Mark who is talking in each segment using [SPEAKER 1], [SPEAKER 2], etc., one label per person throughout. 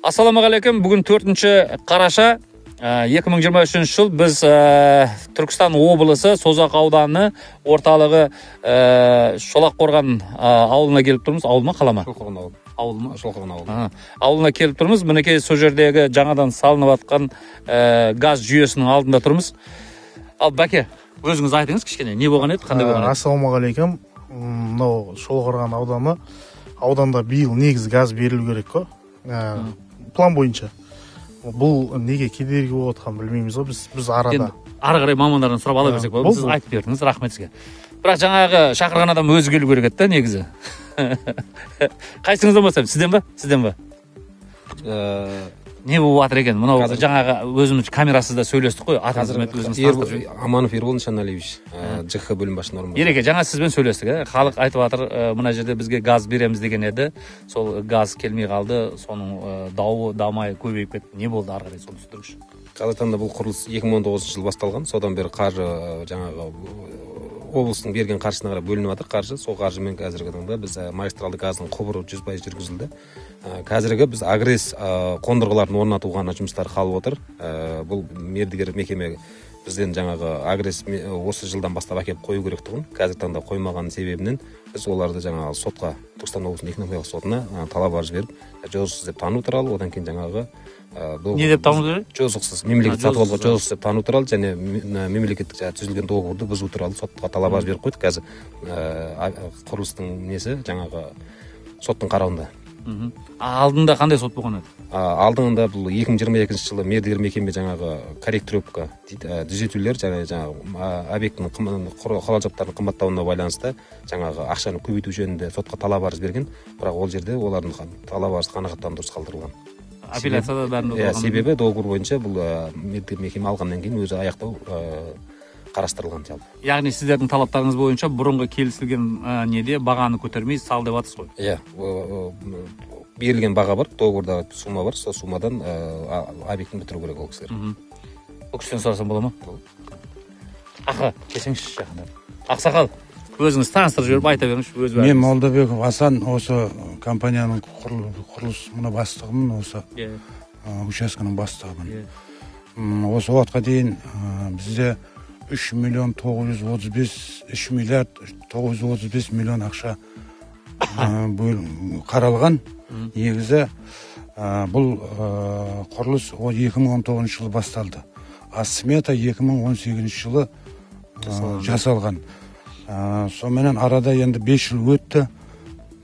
[SPEAKER 1] Ассалаумағалейкум. Бүгін 4 қараша 2023 жыл. Біз Түркістан облысы Созақ ауданы орталығы Шолаққорған ауылына келіп тұрмыз. Ауыл ма, қала ма?
[SPEAKER 2] Шолаққорған ауылы.
[SPEAKER 1] Ауыл ма?
[SPEAKER 2] Шолаққорған ауылы.
[SPEAKER 1] Ауылына келіп тұрмыз. Мінекей сол жердегі жаңадан салынып жатқан газ жүйесінің алдында тұрмыз. Ал Бәке, өзіңіз айтыңыз кішкене, не болған еді, қандай болған еді?
[SPEAKER 3] Ассалаумағалейкум. Мынау Шолаққорған ауданы, ауданда биыл негізі газ берілу керек қой. План бойынша. Бұл неге кедергі болып жатқанын білмейміз ғой, біз арада.
[SPEAKER 1] Енді ары қарай мамандардан сұрап ала берсек болады. Сіз айтып бердіңіз, рахмет сізге. Бірақ жаңағы шақырған адам өзі келу керек еді да негізі. Қайсыңыздан бастаймын? Сізден ба? Сізден ба? Не болып жатыр екен? Мынау жаңағы өзіміз камерасыз да сөйлестік қой. Атыңыз өзіңіз таныстырып.
[SPEAKER 2] Аманов Ербол Нышаналиевич, ЖХ бөлім басшысының орынбасары.
[SPEAKER 1] Ереке, жаңа сізбен сөйлестік, халық айтып жатыр, мына жерде бізге газ береміз деген еді. Сол газ келмей қалды, соның дауы дамай көбейіп кетті. Не болды ары қарай, соны түсіндіріңізші.
[SPEAKER 2] Қазіргі таңда бұл құрылыс 2019 жылы басталған. Содан бері қаржы жаңағы облыстың берген қаржысына қарай бөлініп жатыр қаржы. Сол қаржымен қазіргі таңда біз магистралды газдың құбыры 100% жүргізілді. Қазіргі біз агрес қондырғыларын орнату ғана жұмыстары қалып отыр. Бұл мердігер мекеме бізден жаңағы агрес осы жылдан бастап әкеліп қою керек тұғын. Қазіргі таңда қоймаған себебінен біз оларды жаңағы сотқа, Түркістан облысының экономикалық сотына талап арыз беріп, жозықсыз деп тану туралы, одан кейін жаңағы
[SPEAKER 1] не деп тану керек?
[SPEAKER 2] Жозықсыз, мемлекет сатып алуға жозықсыз деп тану туралы және мемлекеттік түзілген договорды бұзу туралы сотқа талап арыз беріп қойдық. Қазір құрылыстың несі жаңағы соттың қарауында.
[SPEAKER 1] Алдында қандай сот болған еді?
[SPEAKER 2] Алдында бұл 2022 жылы мердігер мекеме жаңағы корректировка дейді, түзетулер және жаңағы объектінің құрал жабдықтардың қымбаттауына байланысты жаңағы ақшаны көбейту жөнінде сотқа талап арыз берген, бірақ ол жерде олардың талап арызы қанағаттандырусыз қалдырылған.
[SPEAKER 1] Апелляцияда бәрін
[SPEAKER 2] ұтылған. Себебі договор бойынша бұл мердігер мекеме алғаннан кейін өзі аяқтау қарастырылған жалпы.
[SPEAKER 1] Яғни сіздердің талаптарыңыз бойынша бұрынғы келісілген неде бағаны көтермей сал деп жатсыз ғой?
[SPEAKER 2] Иә, берілген баға бар, договорда сума бар, сол сумадан объектіні бітіру керек ол кісілер.
[SPEAKER 1] Ол кісіден сұрасам бола ма? Аға, келсеңізші жақындап. Ақсақал, өзіңіз таныстырып жіберіп айта беріңізші, өз бәріңіз.
[SPEAKER 4] Мен Молдабеков Асан, осы компанияның құрылыс мына бастығымын, осы учаскенің бастығымын. Осы уақытқа дейін бізде 3 миллион 935, 3 миллиард 935 миллион ақша қаралған. Негізі бұл құрылыс 2019 жылы басталды. А смета 2018 жылы жасалған. Сонымен арада енді 5 жыл өтті.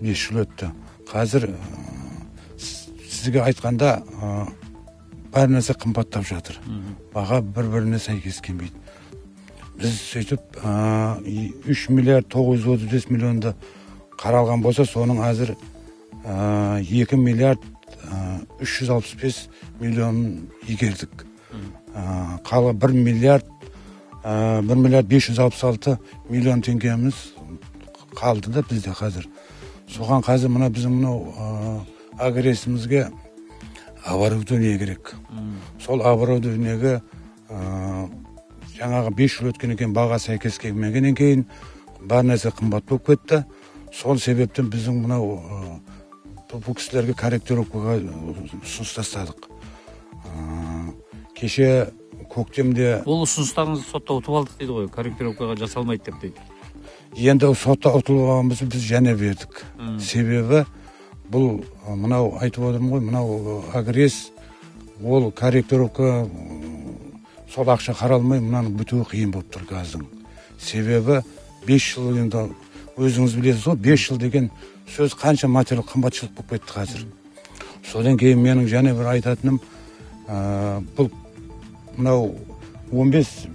[SPEAKER 4] 5 жыл өтті. Қазір сізге айтқанда бар нәрсе қымбаттап жатыр. Баға бір-біріне сәйкес келмейді. Біз сөйтіп 3 миллиард 935 миллионды қаралған болса, соның әзір 2 миллиард 365 миллионын игердік. Қала 1 миллиард 566 миллион теңгеміз қалды да бізде қазір. Соған қазір мына біздің мынау агресімізге оборудование керек. Сол оборудованиеге жаңағы 5 жыл өткен екен, баға сәйкес келмегеннен кейін бар нәрсе қымбат болып кетті. Сол себептен біздің мынау бұл кісілерге корректировкаға ұсыныс тастадық. Кеше көктемде
[SPEAKER 1] ол ұсыныстарыңызды сотта ұтып алдық дейді ғой, корректировкаға жасалмайды деп дейді.
[SPEAKER 4] Енді сотта ұтылғанымызды біз және бердік. Себебі бұл мынау айтып отырмын ғой, мынау агрес, ол корректировка сол ақша қаралмай мынаның бітуі қиын болып тұр газдың. Себебі 5 жыл енді өзіңіз білесіз ғой, 5 жыл деген сөз қанша материал қымбатшылық болып кетті қазір. Содан кейін менің және бір айтатыным, бұл мынау 15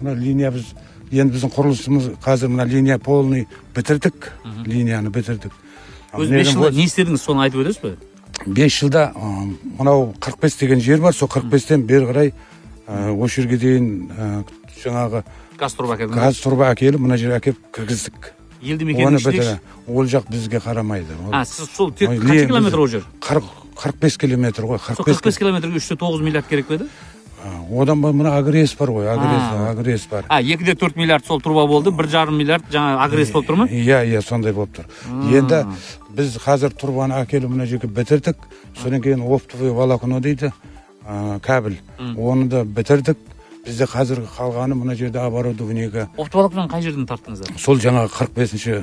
[SPEAKER 4] мына линия біз енді біздің құрылысымыз қазір мына линия полный бітірдік, линияны бітірдік.
[SPEAKER 1] Өзі 5 жылда не істедіңіз, соны айтып өтесіз бе?
[SPEAKER 4] 5 жылда мынау 45 деген жер бар, сол 45-тен бері қарай осы жерге дейін жаңағы
[SPEAKER 1] газ труба әкелдіңіз.
[SPEAKER 4] Газ труба әкеліп, мына жерге әкеліп кіргіздік.
[SPEAKER 1] Елді мекеннің ішінде?
[SPEAKER 4] Ол жақ бізге қарамайды.
[SPEAKER 1] Сіз сол тек қанша километр ол жер?
[SPEAKER 4] 45 километр ғой.
[SPEAKER 1] Сол 45 километрге 3,9 миллиард керек пе еді?
[SPEAKER 4] Одан мына АГРЭС бар ғой, АГРЭС бар.
[SPEAKER 1] 2,4 миллиард сол труба болды, 1,5 миллиард жаңа АГРЭС болып тұр ма?
[SPEAKER 4] Иә, сондай болып тұр. Енді біз қазір трубаны әкеліп мына жерге бітірдік. Содан кейін оптовый волокно дейді, кабель. Оны да бітірдік. Бізде қазіргі қалғаны мына жерде оборудованиеге.
[SPEAKER 1] Оптоволокноны қай жерден тарттыңыздар?
[SPEAKER 4] Сол жаңағы 45-ші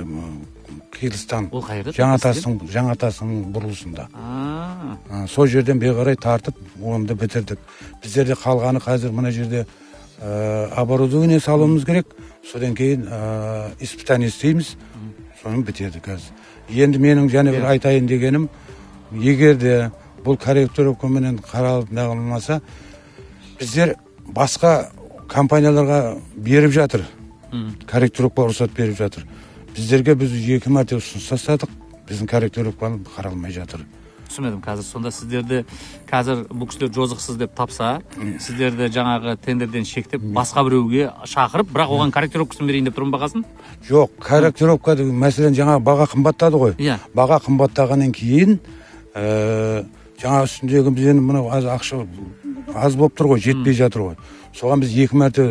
[SPEAKER 4] қиылыстан.
[SPEAKER 1] Ол қай жерде?
[SPEAKER 4] Жаңатастың бұрылысында. Сол жерден бері қарай тартып, оны да бітірдік. Біздерде қалғаны қазір мына жерде оборудование салуымыз керек. Содан кейін испытание істейміз. Соны бітеді қазір. Енді менің және бір айтайын дегенім, егер де бұл корректировкаменен қаралып неғылмаса, біздер басқа компанияларға беріп жатыр. Корректировка рұқсат беріп жатыр. Біздерге біз 2 мәрте ұсыныс тастадық, біздің корректировка қаралмай жатыр.
[SPEAKER 1] Түсінбедім қазір. Сонда сіздерді қазір бұл кісілер жозықсыз деп тапса, сіздерді жаңағы тендерден шектеп, басқа біреуге шақырып, бірақ оған корректировкасын берейін деп тұрмын бағасын?
[SPEAKER 4] Жоқ, корректировка мәселен жаңағы баға қымбаттады ғой. Баға қымбаттағаннан кейін жаңа үстіндегі біз енді мынау аз ақша аз болып тұр ғой, жетпей жатыр ғой. Соған біз 2 мәрте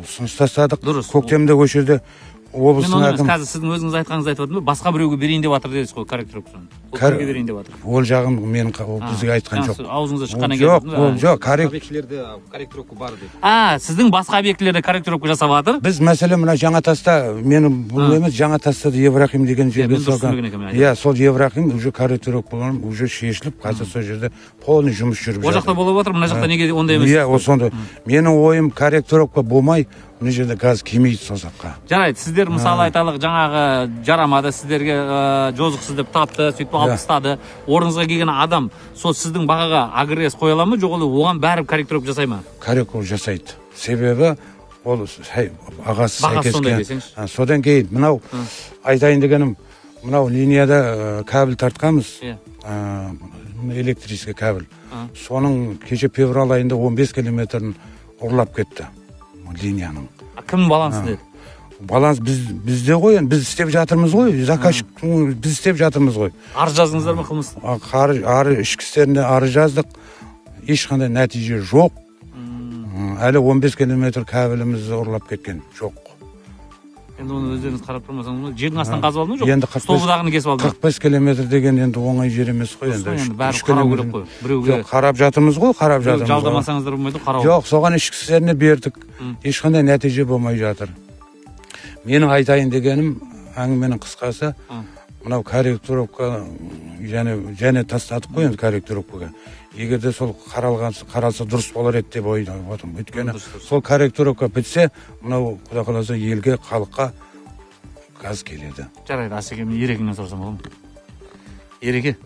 [SPEAKER 4] ұсыныс тастадық. Көктемде осы жерде облыстың әкімі.
[SPEAKER 1] Қазір сіздің өзіңіз айтқаныңызды айтып отырмын, басқа біреуге берейін деп жатыр дедіңіз ғой корректировканы. Ол кімге берейін деп жатыр?
[SPEAKER 4] Ол жағын мен бізге айтқан жоқ.
[SPEAKER 1] Аузыңызда шыққаннан кейін.
[SPEAKER 4] Жоқ, ол жоқ,
[SPEAKER 2] объектілерде корректировка бар деп.
[SPEAKER 1] Сіздің басқа объектілерде корректировка жасап жатыр?
[SPEAKER 4] Біз мәселен мына Жаңатаста, менің бұл емес, Жаңатаста Еврахим деген жерге салған. Иә, сол Еврахим уже корректировка уже шешіліп, қазір сол жерде полный жұмыс жүріп жатыр.
[SPEAKER 1] Ол жақта болып жатыр, мына жақта неге ондай емес?
[SPEAKER 4] Иә, ол сондай. Менің ойым корректировка болмай, мына жерде газ келмейді Созаққа.
[SPEAKER 1] Жарайды, сіздер мысалы айталық жаңағы жарамады, сіздерге жозықсыз деп тапты, сөйтіп алып тастады. Орныңызға келген адам сол сіздің бағаға АГРЭС қоя ала ма, жоқ ол оған бәрі корректировка жасай ма?
[SPEAKER 4] Корректировка жасайды. Себебі ол ағасы сәйкес. Содан кейін мынау айтайын дегенім, мынау линияда кабель тартқанбыз. Электрический кабель. Соның кеше февраль айында 15 километрін ұрлап кетті линияның.
[SPEAKER 1] Кімнің балансы деді?
[SPEAKER 4] Баланс бізде ғой, енді біз істеп жатырмыз ғой, заказчик біз істеп жатырмыз ғой.
[SPEAKER 1] Арыз жаздыңыздар ма қылмыс?
[SPEAKER 4] Ары ішкі істеріне арыз жаздық, ешқандай нәтиже жоқ. Әлі 15 километр кабелімізді ұрлап кеткен жоқ.
[SPEAKER 1] Енді оны өздеріңіз қарап тұрмасаңыз, жердің астынан қазып алды ма жоқ?
[SPEAKER 4] Енді
[SPEAKER 1] столбыдағыны кесіп алды.
[SPEAKER 4] 45 километр деген енді оңай жер емес қой енді.
[SPEAKER 1] Енді бәрі қарау керек қой. Біреуге
[SPEAKER 4] қарап жатырмыз ғой, қарап жатырмыз.
[SPEAKER 1] Жалдамасаңыздар болмайды, қарау.
[SPEAKER 4] Жоқ, соған ішкі істеріне бердік. Ешқандай нәтиже болмай жатыр. Менің айтайын дегенім, әңгіменің қысқасы, мынау корректировка және тастадық қой енді корректировкаға. Егер де сол қаралса дұрыс болар еді деп ойлап отырмын. Өйткені сол корректировка бітсе, мынау құдай қаласа елге, халыққа газ келеді.
[SPEAKER 1] Жарайды, Асеке, мен Ерекеңнен сұрасам болады ма? Ереке,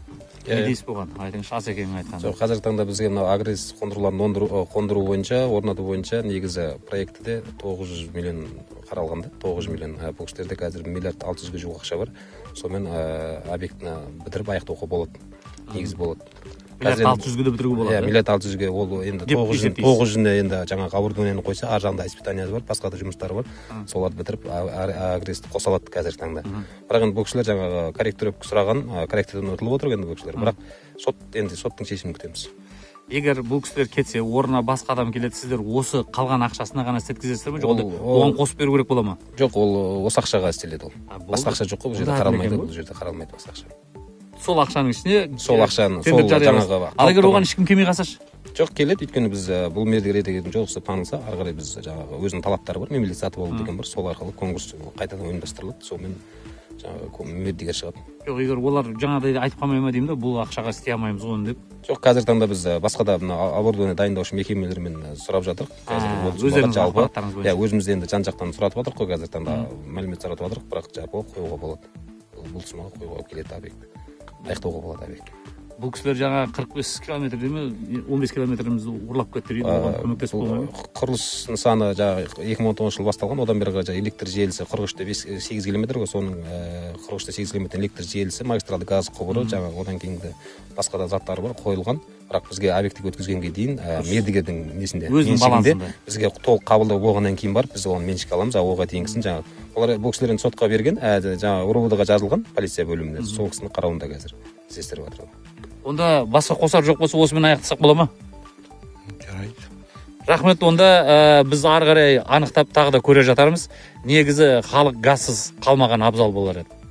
[SPEAKER 1] не дейсіз бұған? Айтыңызшы, Асекеңнің айтқанын.
[SPEAKER 2] Жоқ, қазіргі таңда бізге мынау АГРЭС қондырғыларын қондыру бойынша, орнату бойынша негізі проектіде 900 миллион қаралған да, 900 миллион. Бұл кісілерде қазір 1,6 миллиардқа жуық ақша бар. Сонымен объектіні бітіріп аяқтауға болады. Негізі болады.
[SPEAKER 1] 1,6 миллиардқа де бітіруге болады.
[SPEAKER 2] Иә, 1,6 миллиардқа ол енді 900-не енді жаңағы оборудованиені қойса, ар жағында испытаниясы бар, басқа да жұмыстары бар. Соларды бітіріп АГРЭСті қоса алады қазіргі таңда. Бірақ енді бұл кісілер жаңағы корректировка сұраған, корректордан ұтылып отыр енді бұл кісілер. Бірақ сот енді соттың шешімін күтеміз.
[SPEAKER 1] Егер бұл кісілер кетсе, орнына басқа адам келеді, сіздер осы қалған ақшасына ғана істеткізесіздер ме, жоқ оған қосып беру керек бола ма?
[SPEAKER 2] Жоқ, ол осы ақшаға істеледі ол. Басқа ақша жоқ қой, бұл жерде қаралмайды, бұл жерде қаралмайды басқа ақша.
[SPEAKER 1] Сол ақшаның ішіне,
[SPEAKER 2] сол ақшаны, сол жаңағы.
[SPEAKER 1] Ал егер оған ешкім келмей қалсашы?
[SPEAKER 2] Жоқ, келеді, өйткені біз бұл мердігер егер жоқ деп танылса, ары қарай біз жаңағы өзінің талаптары бар, мемлекет сатып алу деген бар, сол арқылы конкурс қайтадан ұйымдастырылады, сонымен жаңағы мердігер шығады.
[SPEAKER 1] Жоқ, егер олар жаңағыдай айтып қалмай ма деймін да, бұл ақшаға істей алмаймыз ғой деп.
[SPEAKER 2] Жоқ, қазіргі таңда біз басқа да мына оборудование дайындаушы мекемелермен сұрап жатырмық. Қазір жалпы, иә, өзіміз енді жан-жақтан сұратып жатырмық қой, қазіргі таңда мәлімет сұратып жатырмық, бірақ жалпы қоюға болады. Бұл сумаға қоюға келеді объект. Аяқтауға болады объект.
[SPEAKER 1] Бұл кісілер жаңа 45 километр дей ме, 15 километрімізді ұрлап кетті дейді, оған көмектесіп болмай ма?
[SPEAKER 2] Құрылыс нысаны жаңағы 2019 жылы басталған, одан бері қарай электр желісі 43,8 километр ғой, соның 43,8 километр электр желісі, магистралды газ құбыры, жаңағы одан кейінгі басқа да заттары бар, қойылған. Бірақ бізге объектіге өткізгенге дейін мердігердің несінде, меншігінде бізге толық қабылдау болғаннан кейін барып біз оны меншікке аламыз, ал оға дейінгісін жаңағы олар бұл кісілер енді сотқа берген, жаңағы РОВД-ға жазылған полиция бөліміне, сол кісінің қарауында қазір іздестіріп жатыр.
[SPEAKER 1] Онда басқа қосар жоқ болса, осымен аяқтасақ бола ма?
[SPEAKER 4] Жарайды.
[SPEAKER 1] Рахмет. Онда біз ары қарай анықтап тағы да көре жатармыз. Негізі халық газсыз қалмаған абзал болар еді.